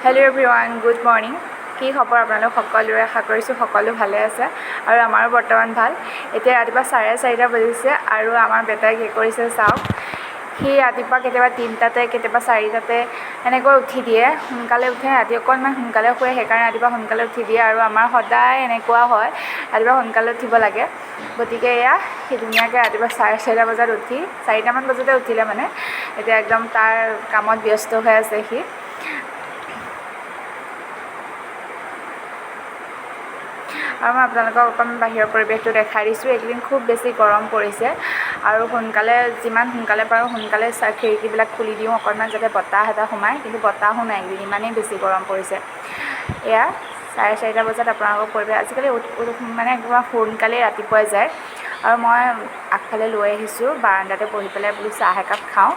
Hello' everyone, good morning. কি খবৰ আপোনালোক সকলোৰে? আশা কৰিছোঁ সকলো ভালে আছে আৰু আমাৰো বৰ্তমান ভাল। এতিয়া ৰাতিপুৱা 4:30 বাজিছে আৰু আমাৰ বেটাই কি কৰিছে চাওক। সি ৰাতিপুৱা কেতিয়াবা 3টাতে, কেতিয়াবা 4টাতে এনেকৈ উঠি দিয়ে। সোনকালে উঠে, ৰাতি অকণমান সোনকালে শুৱে, সেইকাৰণে ৰাতিপুৱা সোনকালে উঠি দিয়ে। আৰু আমাৰ সদায় এনেকুৱা হয়, ৰাতিপুৱা সোনকালে উঠিব লাগে। গতিকে এয়া সি ধুনীয়াকৈ ৰাতিপুৱা 4:30 বজাত উঠি, 4টামান বজাতে উঠিলে মানে এতিয়া একদম তাৰ কামত ব্যস্ত হৈ আছে সি। আৰু মই আপোনালোকক অকণমান বাহিৰৰ পৰিৱেশটো দেখাই দিছোঁ। এইকেইদিন খুব বেছি গৰম পৰিছে আৰু সোনকালে, যিমান সোনকালে পাৰোঁ সোনকালে খিৰিকীবিলাক খুলি দিওঁ অকণমান, যাতে বতাহ এটা সোমায়। কিন্তু বতাহো নাই এইকেইদিন, ইমানেই বেছি গৰম পৰিছে। এয়া 4:30 বজাত আপোনালোকক পৰিৱেশ আজিকালি মানে একদম সোনকালেই ৰাতিপুৱাই যায়। আৰু মই আগফালে লৈ আহিছোঁ, বাৰাণ্ডাতে বহি পেলাই বোলো চাহ একাপ খাওঁ।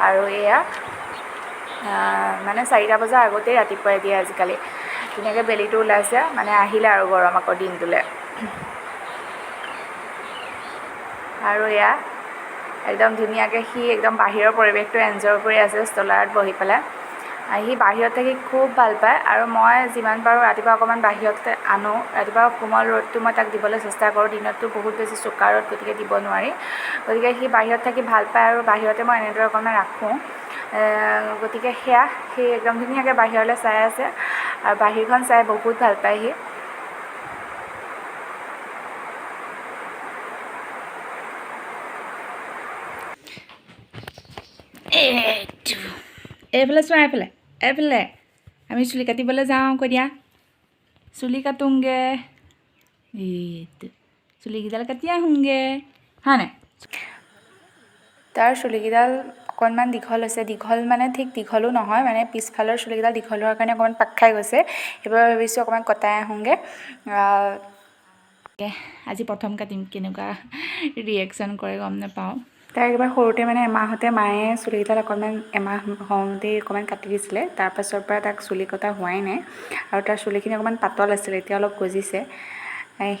আৰু এয়া মানে 4টা বজাৰ আগতেই ৰাতিপুৱাই দিয়ে আজিকালি। ধুনীয়াকৈ বেলিটো ওলাইছে, মানে আহিলে আৰু গৰম আকৌ দিনটোলৈ। আৰু এয়া একদম ধুনীয়াকৈ সি একদম বাহিৰৰ পৰিৱেশটো এনজয় কৰি আছে ষ্টলাৰত বহি পেলাই। সি বাহিৰত থাকি খুব ভাল পায়। আৰু মই যিমান পাৰোঁ ৰাতিপুৱা অকণমান বাহিৰত আনো। ৰাতিপুৱা কোমল ৰ'দটো মই তাক দিবলৈ চেষ্টা কৰোঁ। দিনততো বহুত বেছি চোকা ৰ'দ, গতিকে দিব নোৱাৰি। গতিকে সি বাহিৰত থাকি ভাল পায় আৰু বাহিৰতে মই এনেদৰে অকণমান ৰাখোঁ। গতিকে সেয়া সি একদম ধুনীয়াকৈ বাহিৰলৈ চাই আছে আৰু বাহিৰখন চাই বহুত ভাল পায় সি। এইফালে চোৱা, এইফালে, এইফালে আমি চুলি কাটিবলৈ যাওঁ। কৈ দিয়া, চুলি কাটোংগে, এইটো চুলিকেইডাল কাটি আহোঁগে, হয় নাই? তাৰ চুলিকেইডাল অকণমান দীঘল হৈছে। দীঘল মানে ঠিক দীঘলো নহয়, মানে পিছফালৰ চুলিকেইডাল দীঘল হোৱাৰ কাৰণে অকণমান পাক খাই গৈছে। সেইবাবে ভাবিছোঁ অকণমান কটাই আহোঁগৈ। আজি প্ৰথম কাটিম, কেনেকুৱা ৰিয়েকশ্যন কৰে গম নাপাওঁ। তাই একেবাৰে সৰুতে মানে এমাহতে মায়ে চুলিকেইডাল অকণমান এমাহ হওঁতেই অকণমান কাটি দিছিলে। তাৰপাছৰ পৰা তাক চুলি কটা হোৱাই নাই। আৰু তাৰ চুলিখিনি অকণমান পাতল আছিলে, এতিয়া অলপ গজিছে,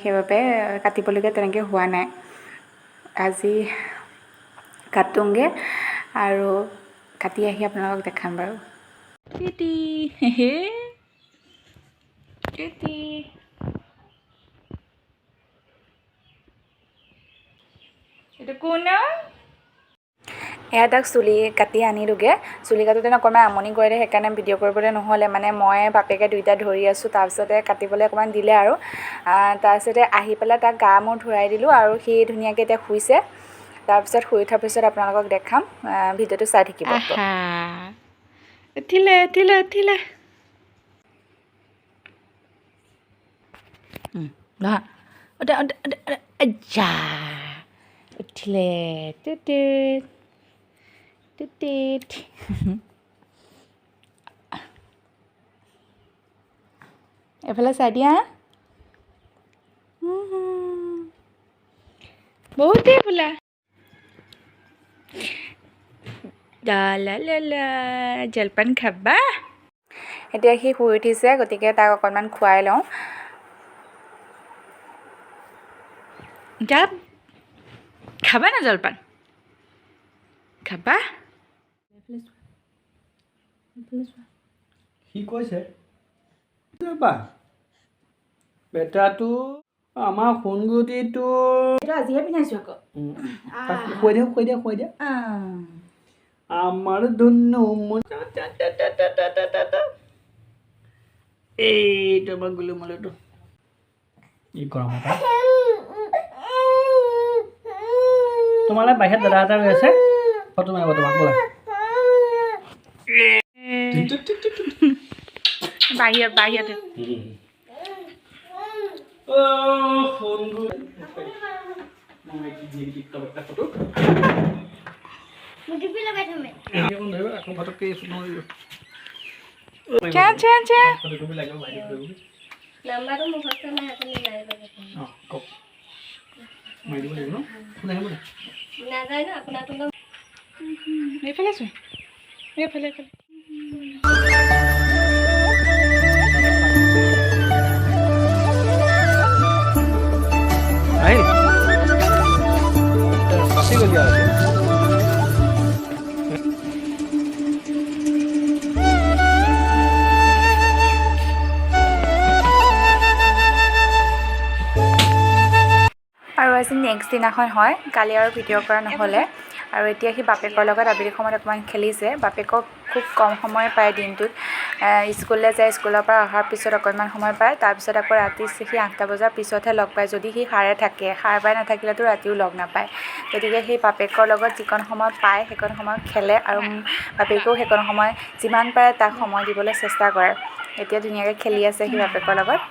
সেইবাবে কাটিবলগীয়া তেনেকৈ হোৱা নাই। আজি কাটোংগৈ আৰু কাটি আহি আপোনালোকক দেখাম বাৰু। টিটি হে টিটি, এইটো কোন? এয়া তাক চুলি কাটি আনিলোগৈ। চুলি কাটোঁতে অকণমান আমনি কৰিলে, সেইকাৰণে ভিডিঅ' কৰিবলৈ নহ'লে। মানে মই বাপেকে দুইটা ধৰি আছোঁ, তাৰপিছতে কাটিবলৈ অকণমান দিলে আৰু। তাৰপিছতে আহি পেলাই তাক গা মূৰ ধুৱাই দিলোঁ আৰু সি ধুনীয়াকৈ এতিয়া শুইছে। তাৰপিছত শুই উঠাৰ পিছত আপোনালোকক দেখাম, ভিডিঅ'টো চাই থাকিব। উঠিলে উঠিলে উঠিলে, উঠিলে টুটুত টুটুত। এইফালে চাই দিয়া, বহুতেই বোলা লা জলপান খাবা। এতিয়া সি শুই উঠিছে, গতিকে তাক অকণমান খুৱাই লওঁ। যা, খাবা না জলপান? খাবা? সি কৈছে বেটাটো আমাৰ সোণগুটিটো আজিহে পিন্ধাইছোঁ আকৌ। খুৱাই দিয়া, খুৱাই দিয়া, খুৱাই দিয়া। আমাৰ ধুনু এইটো আমাৰ গুলুমলুটো। এই গৰমত তোমালৈ বাহিৰত দাদা এটা ৰৈ আছে, ফটো মাৰিব তোমাক। বোলা বাহিৰত, বাহিৰত। এইফালে চোৱা, এইফালে, এইফালে। আহিল, বাচি গ'লি আৰু। নেক্সট দিনাখন হয়, কালি আৰু ভিডিঅ' কৰা নহ'লে। আৰু এতিয়া সি বাপেকৰ লগত আবেলি সময়ত অকণমান খেলিছে। বাপেকক খুব কম সময় পায় দিনটোত, স্কুললৈ যায়, স্কুলৰ পৰা অহাৰ পিছত অকণমান সময় পায়, তাৰপিছত আকৌ ৰাতি সি 8টা বজাৰ পিছতহে লগ পায়, যদি সি সাৰে থাকে। সাৰ পাই নাথাকিলেতো ৰাতিও লগ নাপায়। গতিকে সেই বাপেকৰ লগত যিকণ সময় পায় সেইকণ সময় খেলে আৰু বাপেকেও সেইকণ সময় যিমান পাৰে তাক সময় দিবলৈ চেষ্টা কৰে। এতিয়া ধুনীয়াকৈ খেলি আছে সি বাপেকৰ লগত।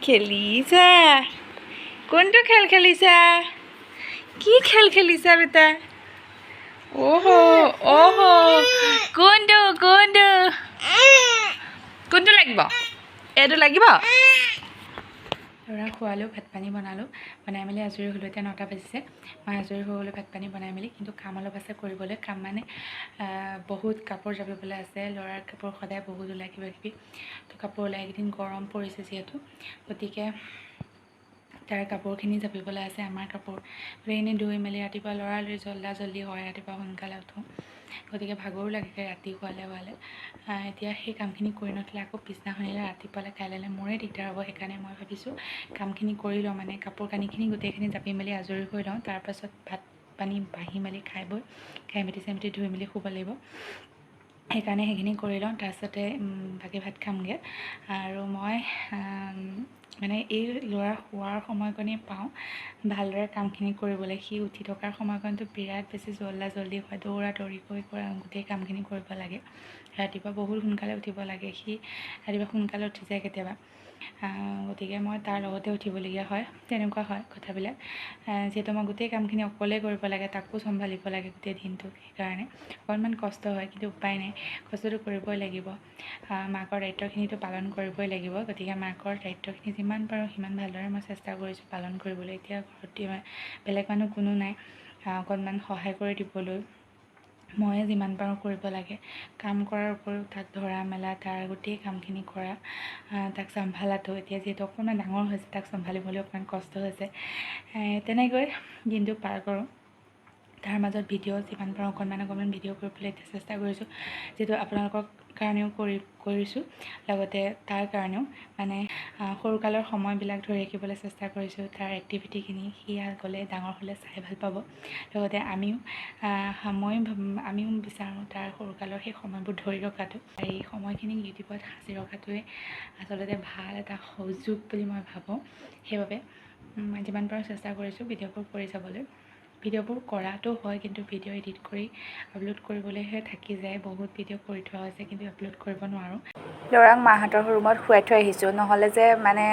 খেলিছা? কোনটো খেল খেলিছা? কি খেল খেলিছা বেটা? অহ অহ, কোনটো কোনটো কোনটো লাগিব? এইটো লাগিব? ল'ৰা খোৱালোঁ, ভাত পানী বনালোঁ, বনাই মেলি আজৰি হ'লোঁ। এতিয়া 9টা বাজিছে, মই আজৰি হৈ গ'লোঁ ভাত পানী বনাই মেলি। কিন্তু কাম অলপ আছে কৰিবলৈ। কাম মানে বহুত কাপোৰ জাপিবলৈ আছে। ল'ৰাৰ কাপোৰ সদায় বহুত ওলায় কিবা কিবি, তো কাপোৰ ওলাই। এইকেইদিন গৰম পৰিছে যিহেতু, গতিকে তাৰ কাপোৰখিনি জাপিবলৈ আছে। আমাৰ কাপোৰ গোটেইখিনি ধুই মেলি ৰাতিপুৱা লৰালৰি জল্দা জল্দি হয়, ৰাতিপুৱা সোনকালে উঠোঁ, গতিকে ভাগৰো লাগে ৰাতি শুৱালে শুৱালে। এতিয়া সেই কামখিনি কৰি নথ'লে আকৌ পিছদিনাখনিলৈ ৰাতিপুৱালৈ কাইলৈ মোৰে দিগদাৰ হ'ব। সেইকাৰণে মই ভাবিছোঁ কামখিনি কৰি লওঁ, মানে কাপোৰ কানিখিনি গোটেইখিনি জাপি মেলি আজৰি হৈ লওঁ, তাৰপাছত ভাত পানী বাঢ়ি মেলি খাই বৈ কাঁহী চামটি ধুই মেলি শুব লাগিব। সেইকাৰণে সেইখিনি কৰি লওঁ, তাৰপিছতে বাকী ভাত খামগৈ। আৰু মই মানে এই ল'ৰা শোৱাৰ সময়কণেই পাওঁ ভালদৰে কামখিনি কৰিবলৈ। সি উঠি থকাৰ সময়কণটো বিৰাট বেছি জল্দা জল্দি হয়, দৌৰা দৌৰিকৈ গোটেই কামখিনি কৰিব লাগে। ৰাতিপুৱা বহুত সোনকালে উঠিব লাগে, সি ৰাতিপুৱা সোনকালে উঠি যায় কেতিয়াবা, গতিকে মই তাৰ লগতে উঠিবলগীয়া হয়। তেনেকুৱা হয় কথাবিলাক, যিহেতু মই গোটেই কামখিনি অকলেই কৰিব লাগে, তাকো চম্ভালিব লাগে গোটেই দিনটো, সেইকাৰণে অকণমান কষ্ট হয়, কিন্তু উপায় নাই, কষ্টটো কৰিবই লাগিব। মাকৰ দায়িত্বখিনিতো পালন কৰিবই লাগিব। গতিকে মাকৰ দায়িত্বখিনি যিমান পাৰোঁ সিমান ভালদৰে মই চেষ্টা কৰিছোঁ পালন কৰিবলৈ। এতিয়া ঘৰত বেলেগ মানুহ কোনো নাই অকণমান সহায় কৰি দিবলৈ, ময়ে যিমান পাৰোঁ কৰিব লাগে। কাম কৰাৰ উপৰিও তাক ধৰা মেলা, তাৰ গোটেই কামখিনি কৰা, তাক চম্ভালাটো, এতিয়া যিহেতু অকণমান ডাঙৰ হৈছে তাক চম্ভালিবলৈ অকণমান কষ্ট হৈছে। তেনেকৈ দিনটো পাৰ কৰোঁ। তাৰ মাজত ভিডিঅ' যিমান পাৰোঁ অকণমান অকণমান ভিডিঅ' কৰিবলৈ এতিয়া চেষ্টা কৰিছোঁ, যিহেতু আপোনালোকৰ কাৰণেও কৰিছোঁ, লগতে তাৰ কাৰণেও মানে সৰুকালৰ সময়বিলাক ধৰি ৰাখিবলৈ চেষ্টা কৰিছোঁ। তাৰ এক্টিভিটিখিনি সি গ'লে ডাঙৰ হ'লে চাই ভাল পাব, লগতে আমিও আমিও বিচাৰোঁ তাৰ সৰুকালৰ সেই সময়বোৰ ধৰি ৰখাটো। এই সময়খিনি ইউটিউবত সাঁচি ৰখাটোৱে আচলতে ভাল এটা সুযোগ বুলি মই ভাবোঁ। সেইবাবে মই যিমান পাৰোঁ চেষ্টা কৰিছোঁ ভিডিঅ'বোৰ কৰি যাবলৈ। ভিডিঅ'বোৰ কৰাটো হয়, কিন্তু ভিডিঅ' এডিট কৰি আপলোড কৰিবলৈহে থাকি যায়। বহুত ভিডিঅ' কৰি থোৱা হৈছে, কিন্তু আপলোড কৰিব নোৱাৰোঁ। ল'ৰাক মাহঁতৰ ৰুমত শুৱাই থৈ আহিছোঁ, নহ'লে যে মানে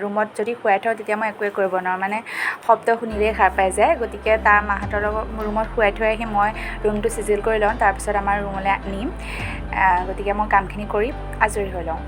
ৰুমত যদি শুৱাই থওঁ তেতিয়া মই একোৱে কৰিব নোৱাৰোঁ, মানে শব্দ শুনিলেই সাৰ পাই যায়। গতিকে তাৰ মাহঁতৰ লগত ৰুমত শুৱাই থৈ আহি মই ৰুমটো চিজিল কৰি লওঁ, তাৰপিছত আমাৰ ৰুমলৈ নিম। গতিকে মই কামখিনি কৰি আজৰি হৈ লওঁ।